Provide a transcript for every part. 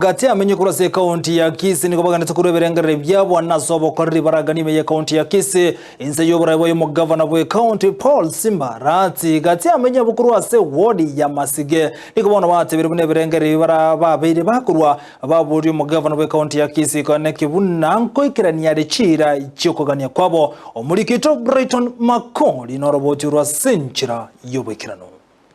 Gati amenye korwa ase ekaunti ya Kisii nigo bagenderete korwa ebirengererio biabo ase obokoreri baraganie ime y'ekaunti ya Kisii inse y'oborai bwa omogavana bw'ekaunti Paul Simba Arati. Gati amenye abwo korwa ase ward ya Masige nigo bono batebire buna ebirengererio ebi bara babeire bakorwa baboria omogavana bw'ekaunti ya Kisii koeneki buna nkoikerania are chiira chi'okogania kwabo. Omoriki oito Brighton Makori noroboti orwa ase enchera y'oboikeranu.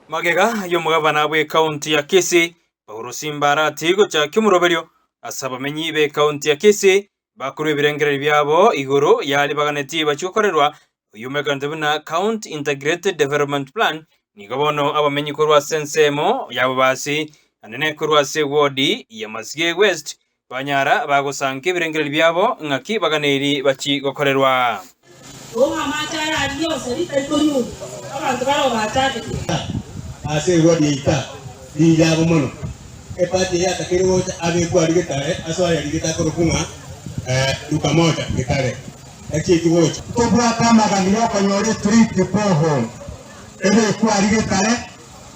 Magega y'omogavana bw'ekaunti ya Kisii Paulo Simba Arati gochakia omoroberio ase abamenyi b'ekaunti ya Kisii bakorwa ebirengererio biabo igoro y'aria baganetie bachie gokorerwa oyio omekanete buna County Integrated Development Plan. Nigo bono abamenyi korwa ase ensemo ya Bobasi naende korwa ase ewodi ya Masige West banyara bagosanka ebirengererio biabo ng'aki baganeiri bachie gokorerwa. Ng'a amache aya aria onsi ritari konyunywa, abanto barabwo bachakete. Ase ewodi eita riiyabo mono, epati eye atakeire gocha abekwe aria getare ase aye arigete akorokwa ng'a Duka Moja Getare tachieti gocha. Tobwate amagani y'okonyora etreat borehole ebekwe aria getare,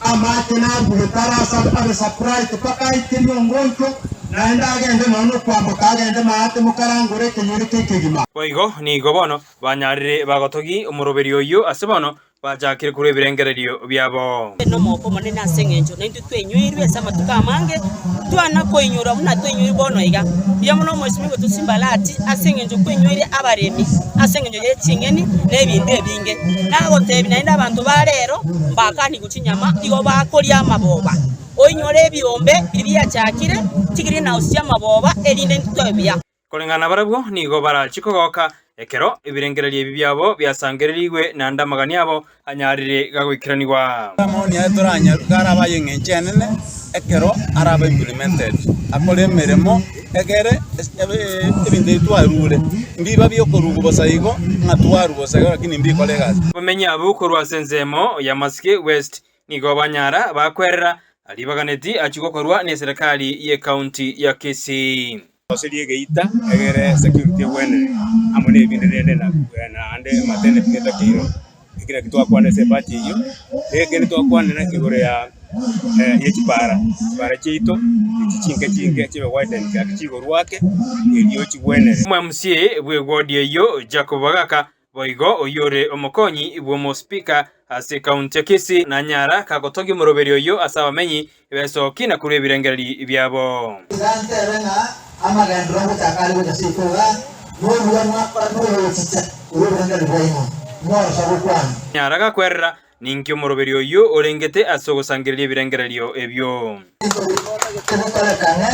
amache narwe getare ase abe supplied mpaka aikerie ongoncho naende agende nonya nokwamboka agende maate mokarangore ekenyoro eke ekegima. Boigo nigo bono banyarire bagotogi omoroberio oyio ase bono bachakire korwa ebirengererio biabo. Nomogoko omonene ase engencho naintwe twainyoirwe ase amatuko amange, twana koinyora buna twainyoirwe bono iga. Mbuya mono Omwesimigwa oito Simba Arati ase engencho kwainyoire abaremi ase engencho ye ching'eni na ebinto ebinge. Nagotebia naende abanto ba rero mbakanigwe chinyama igo bakoria amaboba. Oinyore ebiombe biria biachakire chigreenhouse chi'amaboba erinde intwe tobe buya. Koreng'ana nabarabwo nigo barachie kogoka ekero ebirengererio ebi biabo biasangererigwe, naende amagani abo anyarire gagoikeranigwa. Amaoni aya toranyare karabe ay'engencho enene ekero arabe implemented, akore emeremo egere ebinto ebi twarure mbiba biokorugwa bosa igo ng'a twarwa bosa igo lakini mbikore egasi. Abamenyi abwo korwa ase ensemo ya Masike West nigo banyara bakwerera aria baganeti achie gokorwa neserekari y'ecounty ya Kisii. Roserie egeita egere security egwenere amo na ebinde rende naende maternity netakeire eki naki twakwana ase eparty eyio. Na ekende twakwanera igoro ya ye chipara, chipara chiaito echi chinke chinke chibe widened gaki chigorwa ake erio chigwenere. Omo-MCA bw'eward eyio Jacob Bagaka Boigo oyio ore omokonyi bw'omospeaker ase ekaunti ya Kisii nanyara kagotogia omoroberio oyio ase abamenyi besoki na korua ebirengererio biabo. Tiga ntebe ng'a amagenderero ngochaka are gocha seito igaa, nobuya mwakora nogochicha korwa oborengererio bwaino, timorosa gokwana. Nyara gakwerera, ninki omoroberio oyio orengete ase ogosangereria ebirengererio ebio? Ebinto biria otagete bikorekane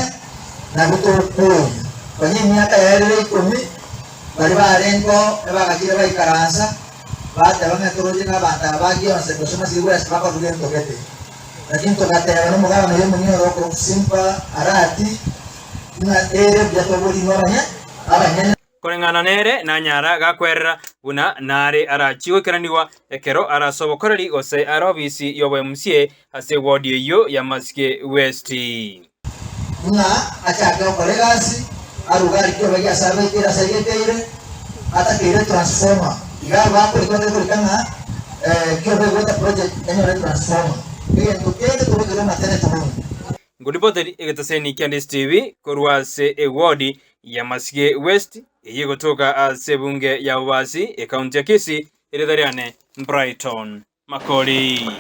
nabio tokonya. Konya emiaka yaerire ikomi, baria barengeo ebagachire baikaransa, bateba ng'a toroche ng'a abanto aba ba Gionse gose Masige bwensi bakorwa gento gete. Lakini togateba nomogabana oyo omonene ore okorokwa Simba Arati ng'a ere buya toborie inwe abanyene. Koreng'ana nere nanyara gakwerera buna nare arachie goikeranigwa ekero arase obokoreri gose are obisi y'oboMCA ase ewodi eyio ya Masike West. Ng'a achake gokora egasi, aruge arikie oboyia ase abekeire ase ayekeire, atakeire transformer. Iga abwo bakorika batari korika ng'a Kiobe Water Project enyore transformer. Egento kende tobekere omatene bono. Ngoripoteri egetaseni kia Ndisi TV korwa ase ewodi ya Masige West eyio egotoka ase ebunge ya Bobasi, ekaunti ya Kisii, erieta riane Brighton Makori.